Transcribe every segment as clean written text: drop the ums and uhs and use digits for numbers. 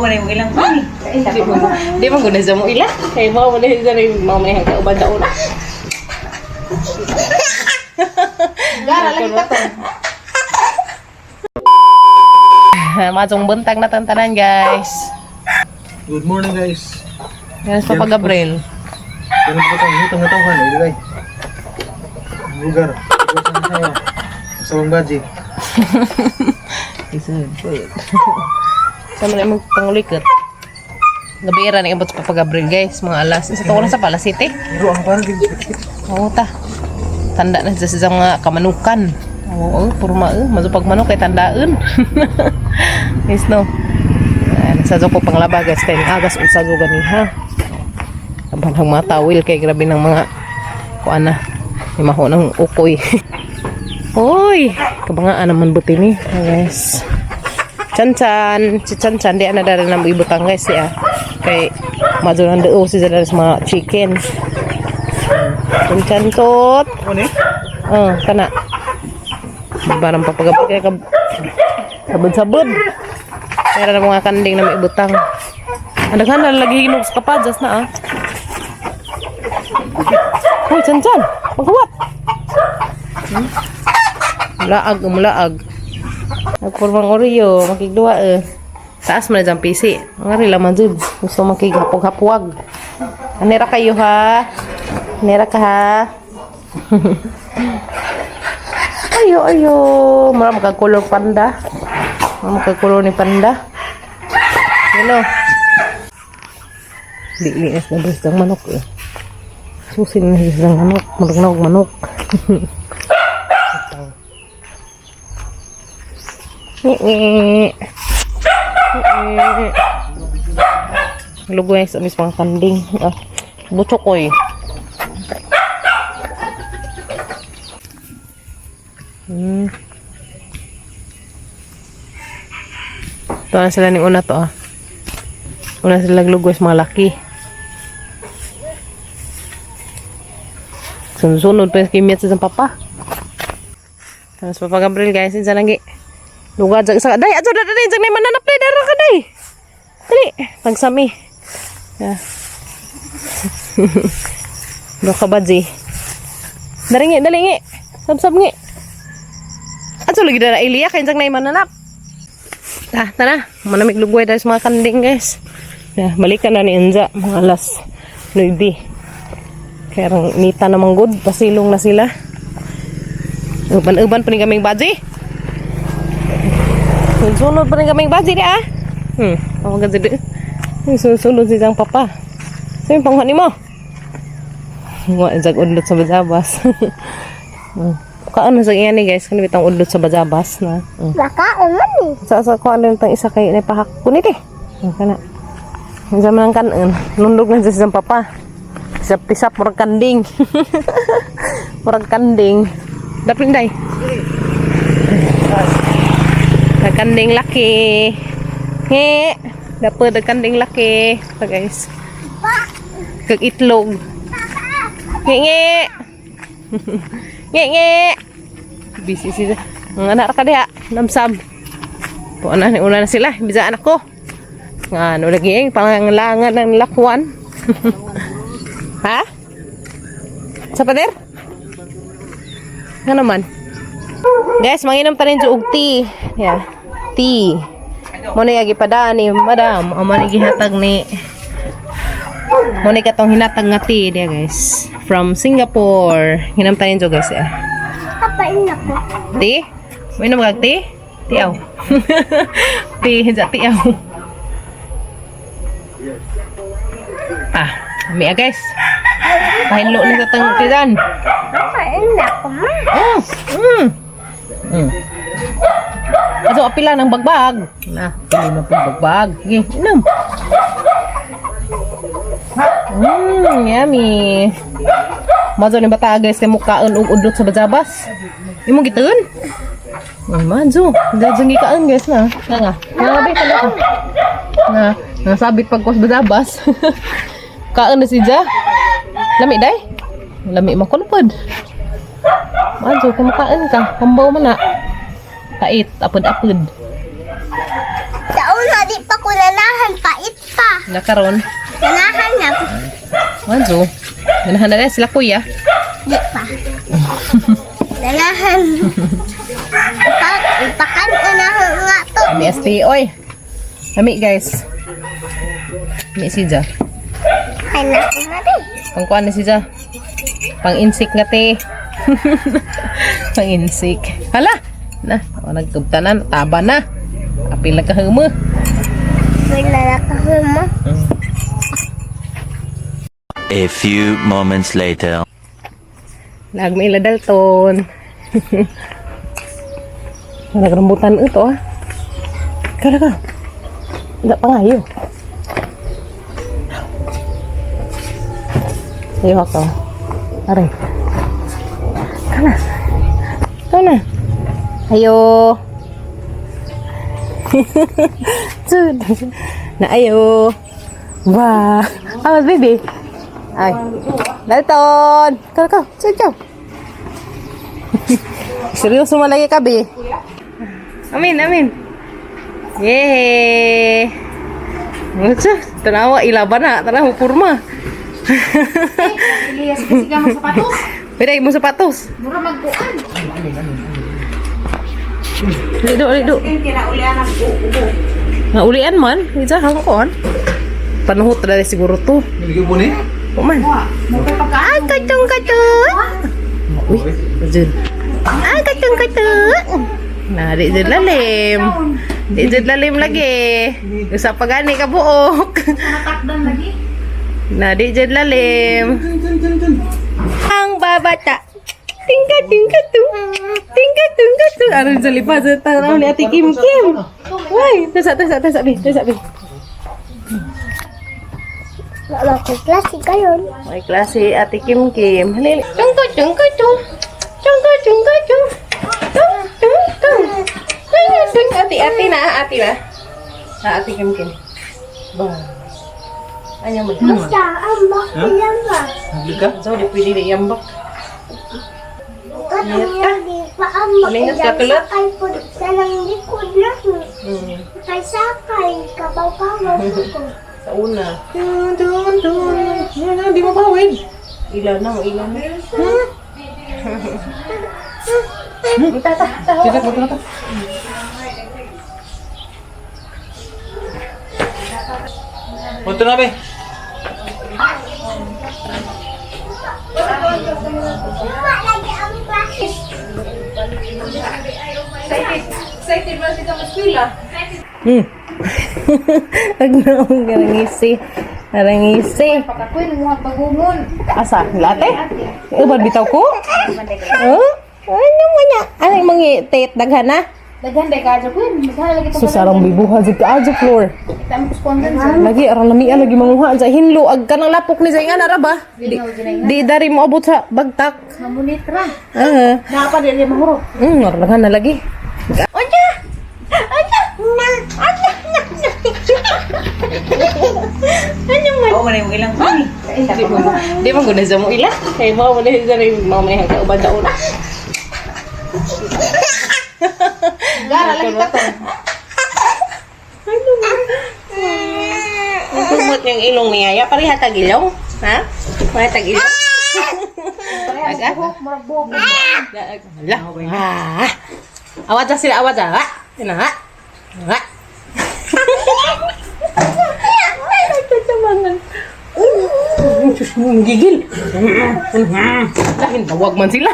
man yung ilang kani. Di man guna sa mo ila. Kay mao man sa rin mao man ang kauban daon. Gara lagi ka to. Mazong buntag na tantanan, guys. Good morning, guys. Yan sa Papa Gabriel. Ganun po tayo hutang natawhan eh, guys. Lugar. Lugar sa asawa. Asawang baji. Isa good. Sa man imong pangulikot. Gabi ra ni abot sa Papa Gabriel, guys, mga alas. Isa to sa Pala City. Pero ang parang Oo ta. Tanda na siya sa mga kamanukan. Oo, puro ma eh. Mazo pag manok kay tandaan. Guys, no. Ayan, sa ko panglaba, guys, kay agas unsa jo gani ha. Aban ang mga tawil kay grabe ng mga kuan na. Imaho ng ukoy. Hoy, kabangaan naman buti ni, guys. Chan chan, si chan chan di ana dara na ibutang, guys, siya. Kay mazo nang duo si sa mga chicken. Chan chan tot. Ano eh? Oh, kana. Barang papagabot kaya kab sabod-sabod. Meron na mga kanding na may ibutang. Ang daghan na lagi hinog sa kapadjas na ah. Uy, chan chan. Maghuwat. Mulaag, mulaag. Nagpurmang Oreo, makigduwa eh. Taas man na dyan PC. Ang ari laman jud. Gusto makighapog-hapwag. Anira kayo ha. Anira ka ha. Ayo, ayo. Mura magkakulor panda. Mura magkakulor ni panda. Hello. Di liis na bres ng manok eh. Susin na bres ng manok. Manok na og manok. Ngi. Ngi. Lugoy sa mis mga kanding. Ah, butchokoy. Ito na sila ning una to ah. Una sila naglugos mga laki. Sunod-sunod pa yung kimiyat sa isang papa. Tapos Papa Gabriel, guys, isa lagi. Lugar sa isa. Day, ato na day, dyan na mananap day, dara ka day. Dali, pagsami. Yeah. Do ka ba, G? Dali ngi, dali ngi. Sab-sab ngi. Ato lagi dara Ilya kay dyan na mananap. Ta, tara. Manamig lugway dahil sa mga kanding, guys. Na, balikan na ni Enza, mga alas 9. Kaya rang nita namang good, pasilong na sila. Uban-uban pa rin kaming baji. Sunod pa rin kaming baji di ah. Ang ganda di. Sunod si Jang Papa. Sino yung panghuan mo? Wa jag undot sa bajabas. Kaan na sa iyan ni, guys, kani bitang undot sa bajabas na. Nakaon man eh. Sa kuan lang tang isa kay pahak kunit eh. Ang kana. Ang man ang kanon. Nundog na siya sa papa. Tisap-tisap murag kanding. Murag kanding. Dapin day. Kanding laki. Nge. Dapat kanding laki. Ito, guys. Kag itlog. Nge nge. Nge nge. Busy siya. Ang anak ra ka diha. Namsam. Po na una na sila, bisa anak ko. Nga ano lagi eh, panglangan ng lakwan. Ha? Sa pader? Nga naman. Guys, manginom ta rin og tea. Yeah. Tea. Mo na yagi padaan ni madam. Amo ni gihatag ni Mo ni katong hinatag nga tea diya, guys. From Singapore. Hinam ta rin guys eh. Kapain ako. Tea? May inom kag tea? Tiaw. Tea, hinsa tiaw. Ah, ami ah, guys. Pahinlo ni sa tang tiyan. Kapain ako ma. Aso apila ng bagbag. Na, pili mo pong bagbag. Sige, inom. Yummy. Mazo ni bata, guys, kay mukaon og udot sa bajabas. Imo gituon? Ay, mazo. Dajang gikaon, guys, na. Nga nga. Nga ba pala ko. Na, nasabit pagkos bajabas. Kaon na si Ja. Lami day. Lami man kuno pod. Mazo, kumukaon ka. Pambaw man na. Kait, apod-apod. Taon na Di pa ko nanahan, pait pa. Nakaron. Nanahan na. Wanzo. Ganahan na rin sila kuya. Di pa. Nanahan. Ipakan unahan nga to. Ami ST, oy. Ami guys. Ami si Ja. Ay, naku na rin. Pang kuan na si Ja. Pang insik nga te. Pang insik. Hala. Na, o nagtubtanan, taba na. Apil na kahuma. Wala na kahuma. A few moments later. Lag may ila Dalton. Nagrambutan ito ah. Kala ka. Hindi pa nga yun. Ayaw ako. Aray. Kana. Kana. Ayo. Sud. Na ayo. Wah. Awas baby. Ay. Dalton. Kala ka. Sud ka. Seryoso man lagi ka, be. Amin, amin. Yay! Mucho, tanawa, ilaban na. Tanawa, purma. Elias, kasi ka magsapatos. Pwede mo sapatos. Mura magkuan. Lido, lido. Kinaulian ang ubo. Naulian man. Isa, hangkon. Panuhot na rin siguro to. Nilagyan mo ni? Uman. Ay, katong katong. Uy, dyan. Ay, katong katong. Na, di dyan lalim. Di dyan lalim lagi. Usa pa gani ka buok. Matakdan lagi. Na, di dyan lalim. Ang babata. Tingka, tingka, tung. Tingka, tingka, tung. Ano sa lipa? Sa tanaw ni Ate Kim Kim. Uy, tasa, tasa, tasa, bi. Tasa, bi. Wala ko klase kayon. May klase, Ate Kim Kim. Halili. Tungka, tungka, tung. Tungka, tungka, tung. Tung, tung, tung. Tung, tung. Ate, ate na, ate na. Ah, Ate Kim Kim. Ba. Ano mo? Basta, ambak lang ba? Naglig ka? So, di pwede na iambak. Katong di pa ambak Malingas ilang ka, kulot? sakay po sa lang likod lang. Sakay sakay, kabaw-kabaw ko. Sa una. Dun, dun, dun. Yan na, di mo bawin. Ilaw na, ilaw na. Tata, tata. Tita, punta na ta. Punta na, be. Wala lagi ang klase. Excited ba siya mas-pila? Agnaong karangisi. Karangisi. Pakakuin mo ang bagungon. Asa? Late? Uban bitaw ko? Huh? Ano man na? Ano yung mga tate daghan na? Daghan day ka kuin. Daghan lagi So sarang bibuha jud ka adyo floor. Kita mo kuskondan sa. Lagi aron lamia lagi manguha sa hinlo ag kanang lapok ni sa ingan ara ba? Di, di dari mo abot sa bagtak. Mamunit ra. Ah. Napa di di mahurot. Aron daghan na lagi. Onya! Onya! Na! Onya! Na! Ano man? Oo, wala yung ilang kuni. Di man gud na sa mo ila. Kay mo mo na sa rin mo man ang kauban sa una. Gara lagi ka to. Ang kumot niyang ilong niya. Ya, pareha tag ilong. Ha? Pareha tag ilong. Parehas buhok, murag buhok. Hala. Ah. Awat sa sila, awat sa. Ha? Ina, ha? Ha? Diyos mo, ang gigil. Dahil tawag man sila.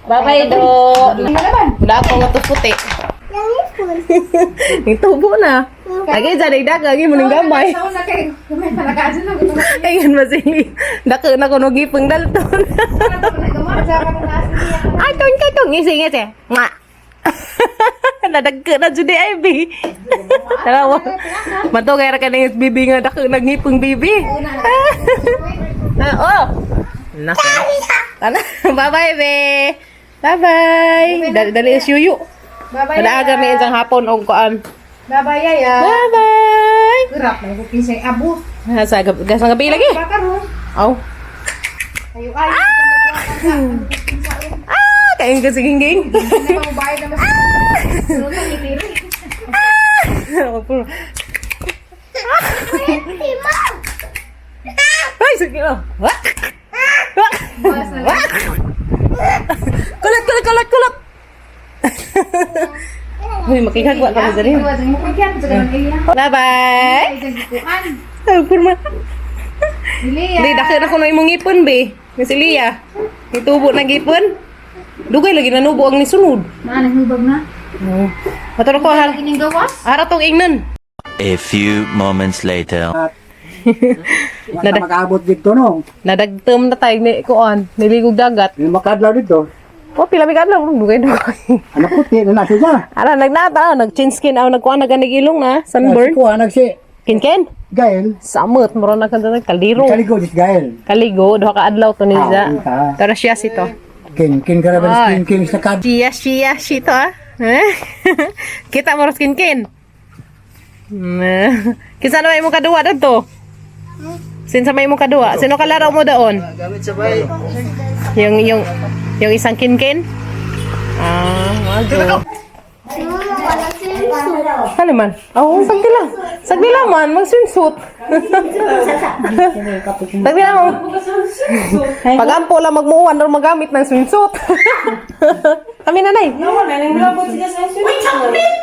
Bye-bye, do. Wala akong matuputi. Langipon. Nitubo na. Lagi dyan, ay daga, lagi mo ng gamay. Sa una kay gamay pa nakaadyo na gusto Ayun, masili. Dako na kuno gipang dalton. Ay, ton ka tong ngisi ngisi. Nga. Nadagka na jud ni Ivy. Tarawa. Mato kay ra ka ng bibi nga dako nagngipong bibi. Na oh. Nasa. Tana. Bye-bye, be. Bye-bye. Dali dali is yuyu. Bye-bye. Madaaga mi isang hapon og kuan. Bye-bye yaya. Bye-bye. Grap na ko kinsay abo. Ha, sa gabi, sa gabi lagi. Baka ron. Aw. Ayo ay. Ah, kain ka sige ging. Na mabayad na mas. Sunod na ngipiri. Ay, sige na. Wak! Wak! Wak! Kulat, kulat, kulat, kulat! Uy, makikagwa ka na rin. Bye-bye! Ay, kurma. Di, dakit ako na imong ngipon, be. Miss Elia. Nitubo na ngipon. Dugay lagi nanubo ang nisunod. Maanang hubag na. Matulog ko, har. Ining gawas? Ara tong ingnan. A few moments later. Wala makaabot dito no. Nadagtom na tayo ni kuan, niligog dagat. Yung makadlaw dito. Oh, pila may kadlaw, dugay dugay. Ano puti na nasa siya. Ara nagnata, nag-chin skin aw nagkuan na ganig ilong na, sunburn. Kuha nagsi Kinken? Gael. Samot mura na kanta kaldero. Kaligo dis Gael. Kaligo duha ka adlaw to ni Ah, ah. Tara siya sito. Kin kin karaban Ay. skin kin sa kad. Siya siya sito ah. Eh? Kita mo ro skin kin. Kinsa na may mo kaduwa dadto? Sinsa may mo kaduwa? Sino kalaro mo daon? Yung isang kinkin? Ah, mago. Ano man? Oo, oh, sagdi lang. Sagdi lang man, mag-swimsuit. Sagdi lang. Pag-ampo lang magmuwan or magamit ng swimsuit. Kami na, Nay.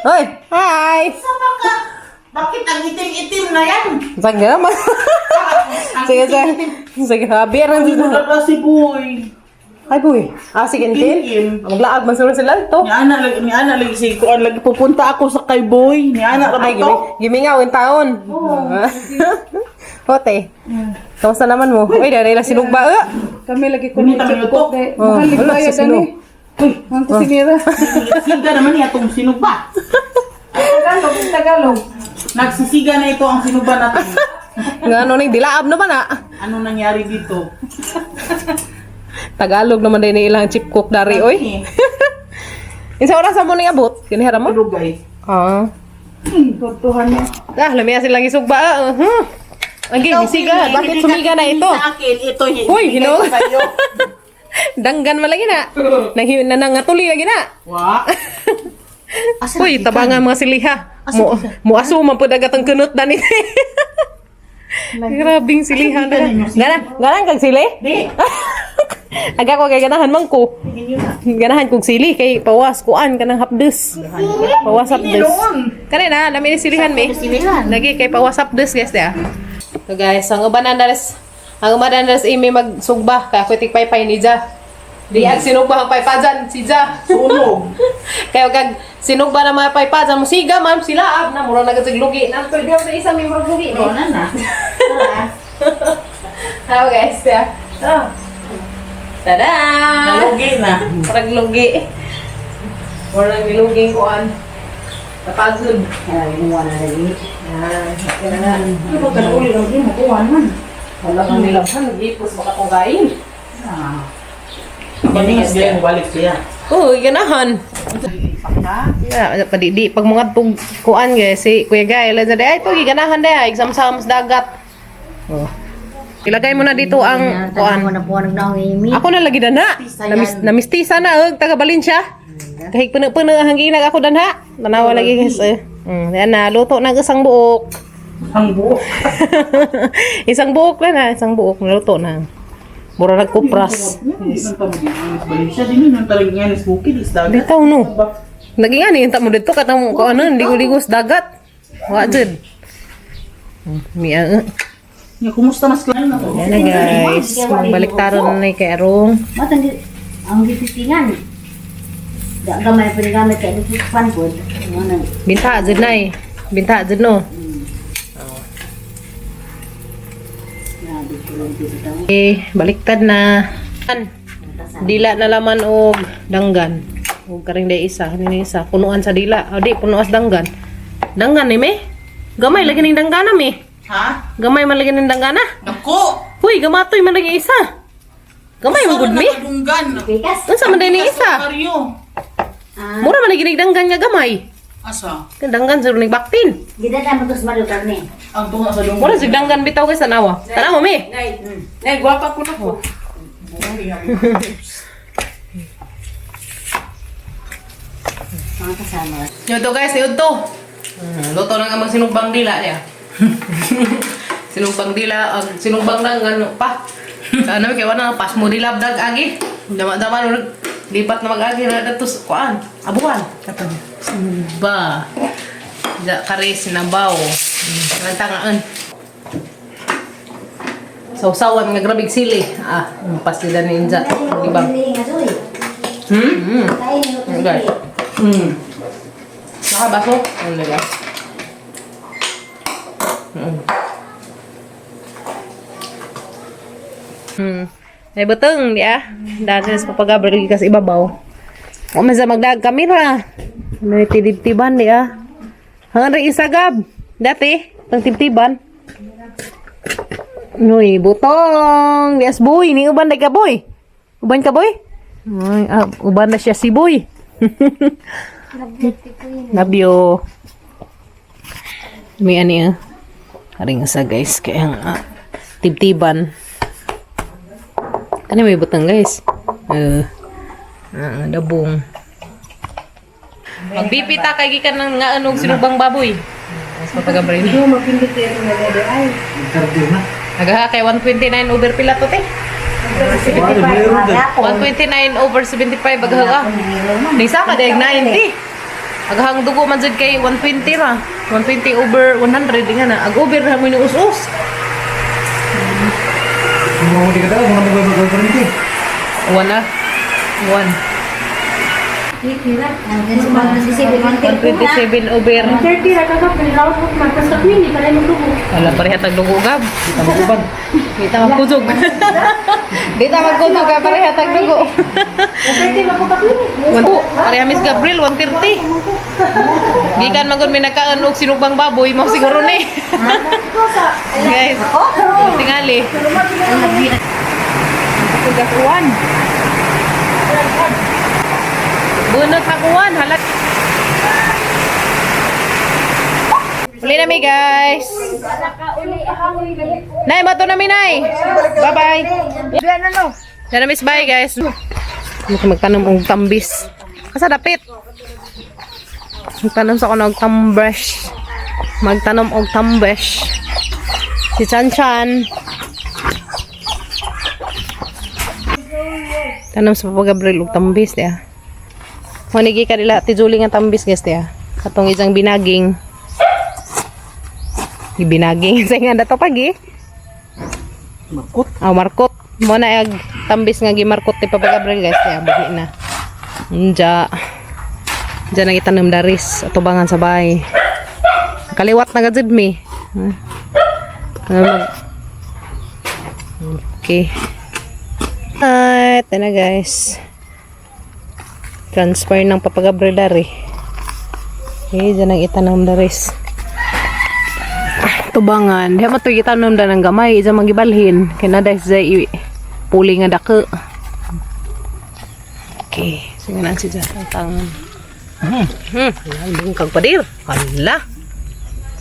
Hoy, hi! Bakit ang itim-itim na yan? Sagdi naman. Sige, sige. Sige, habi rin Wala pa si Boy. Ay, boy. Ah, sige, Kinkin. Kinkin. Maglaag man siguro sila to. Ni Ana lagi, ni Ana lagi si kuan lagi pupunta ako sa kay Boy. Ni Ana ra ba Ay, to? gimingaw in taon. Hote. Kamusta naman mo? Uy, dahil lang sinugba. Eh. Kami lagi ko Hindi kami luto. Oh, wala sa sino. Ang kusinira. Siga naman niya itong sinugba. Tagalog, Tagalog. Nagsisiga na ito ang sinugba natin. Nga ano ning dilaab naman ah. Ano nangyari dito? Tagalog naman din ilang chip cook dari oy. Eh, Insa oras mo ning abot? Kinihara mo? Lugay. Ah. Tutuhan niya. Ah, lamiya silang isugba. Ah, huh. Ang gisiga, bakit sumiga na ito? Sa akin, ito. Uy, hino. Ito sa'yo. Danggan man lagi na. Nanghi nanangatuli lagi na. Wa. Uy, tabangan mga siliha. Mo mo aso man pud agat ang kunot dani. Grabing siliha na. Gana, ganan kag sili? Di. Aga ko kay ganahan man ko. Ganahan kog sili kay pawas kuan kanang hapdes. Pawas hapdes. Kani na, lami ni silihan mi. Lagi kay pawas hapdes guys ya. So guys, ang uban na ang uban na imi magsugba kay ako tigpaypay ni Ja. Di ag sinugba ang paypajan si Ja. Sunog. Kayo kag sinugba na mga paypajan mo siga ma'am sila ab na mura na gud lugi. Na pwede sa isa may murag lugi. No na na. Hello guys. Yeah. Oh. Tada! Nalugi na. Parang lugi. Murag niluging kuan. Napagod. Ay, muwa na lagi. Yan. Okay na na. Ano ba kanuli lang din makuha man. Wala kang nilabhan. Nag-ipos baka kong kain. Kani nga balik siya. Oo, ganahan. Yeah, padidi pag mga tug kuan guys si Kuya Guy lang sa ay to giganahan day exam sa dagat. Oh. Ilagay mo na dito ang kuan. na po ang imi. Ako na lagi dana. Namistisa na og taga Valencia. Kahit puno-puno ang ginag ako danha. Tanawa lagi guys. Eh. Yan na luto na ang isang buok. Ang buok. Isang buok lang na, isang buok naluto na. Mura nagkupras. Valencia din yun talagang yan is bukid is dagat. Bitaw no. Lagi nga ni mo dito katong ko ano ligo-ligo sa dagat. Wa jud. Miya. Nya kumusta mas klan na to? Yan na guys. Magbalik taron na ni kay Arong. Ba't ang, ang gititingan? Da gamay pa gamit kay dito pan po. Ano Binta jud na eh. Binta jud no. na dito lang dito daw. Eh, baliktad na. Dila na laman og danggan. Og karing day isa, ano ni isa, punuan sa dila. O di, punuan sa danggan. Danggan ni me. Gamay lagi ning danggana me. Ha? Gamay man lagi ning danggana. Dako. Huy, gamatoy man lagi isa. Gamay man gud me. Dunggan. Pikas. Unsa man day ning isa? Karyo. Mura man lagi ning danggan nga gamay. Asa? Danggan sa ning baktin. Gida ta matos Mario karne. Ang tunga sa dunggan. Mura sig danggan bitaw kay sa nawa. Tanaw me. Nay, gwapa ko na ko. Mga kasama. Yo to guys, yun to. Luto na nga magsinugbang dila niya. Sinugbang dila, ag sinugbang lang ano pa. Ano kay wala pas mo dila dag agi. Dama-dama no lipat na mag-agi na dato sa kuan. Abuan. Kato niya. Sinugba. Ja kare sinabaw. Tangaan. Sausawan nga grabig sili. Ah, pas sila ninja. Di ba? Hmm? Okay. Nakabaso? Ano ba? May butong, di ah. Dahil sa papagabril ka sa ibabaw. O man sa magdag kamera. May tinibtiban di ah. Hanggang rin isagab. Dati, tang tibtiban. Uy, butong. Yes, boy. Ni uban na ka, boy. Uban ka, boy? Uy, ah, uban na siya si boy. Love you. May ani ah. Haring asa guys. Kaya nga tibtiban. Ano may butang guys? Dabong. Magbipita kay gikan ng nga anog sinubang baboy. Mas mapagabrain. Interview na. Nagaha kay 129 over pila to te. Wala, meron din. 129 over 75 aghaga. Nisa ka dag 90. Aghang dugo man jud kay 120 ra. 120 over 100 di nga na. Ag over ra mo ni us-us. Kung mga di ka daw, mga mag-girlfriend eh. One na. One. 127 over. 30 ra ka ka, pero magpasok ni, hindi pa rin magdugo. Wala pareha tag dugo gab. Kita mag-uban. Di ta magkuzog. Di ta magkuzog kay pareha tag dugo. 30 maputak ni. Pareha Miss Gabriel 130. Gikan man gud may nakaon og sinugbang baboy mao siguro ni. Guys, tingali. Tugas uwan. Bunot na kuwan, halat. Uli na mi guys. Nay, mato na mi nay. Bye-bye. Yan na miss, bye guys. Ano ka magtanom og tambis? Asa dapit? Magtanom sa kuno og tambrush. Magtanom og tambrush. Si Chan Chan. Tanom sa Papa Gabriel og tambis diya. Manigi ka nila Ate Julie nga tambis guys diya. Katong isang binaging. Ibinaging sa nga dato pagi. Markot. Ah, markot. Mo na ag tambis nga gimarkot ni Papa Gabriel guys kaya buhi na. Unja. Diyan nang itanom daris atubangan sa bahay. Kaliwat na gajud mi. Ano Okay. Ay, ito na guys. Transfer ng Papa Gabriel dari. Okay, dyan ang itanom daris. Tubangan. Diha man to gitanom da ng gamay, isa mangibalhin. Kay na dahil sa puli nga dako. Okay, sige na si Jack ang tangan. Ayan, kag padir. Hala.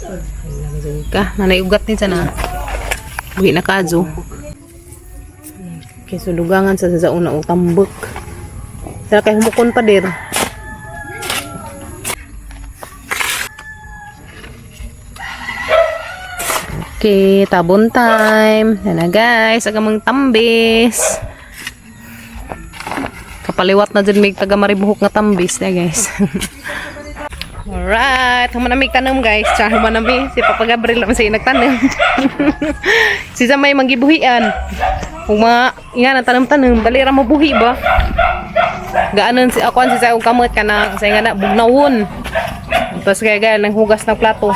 Hala ka. Nanay ugat ni sana. Buhi na kadyo. Okay, so dugangan sa sa una og tambok. Tara kay humukon pa dir. Okay, tabon time. Yan na guys, aga mang tambis. Kapaliwat na dyan may taga maribuhok nga tambis na guys. Alright, human na may tanom guys. Tsaka human na may si Papa Gabriel naman sa nagtanom. Si may manggibuhian. Kung mga nga na tanom-tanom, dali ra mo buhi ba? Gaanon si ako si sa akong kamot kana sa nga na bugnawon. Tapos kaya gaya nang hugas ng plato.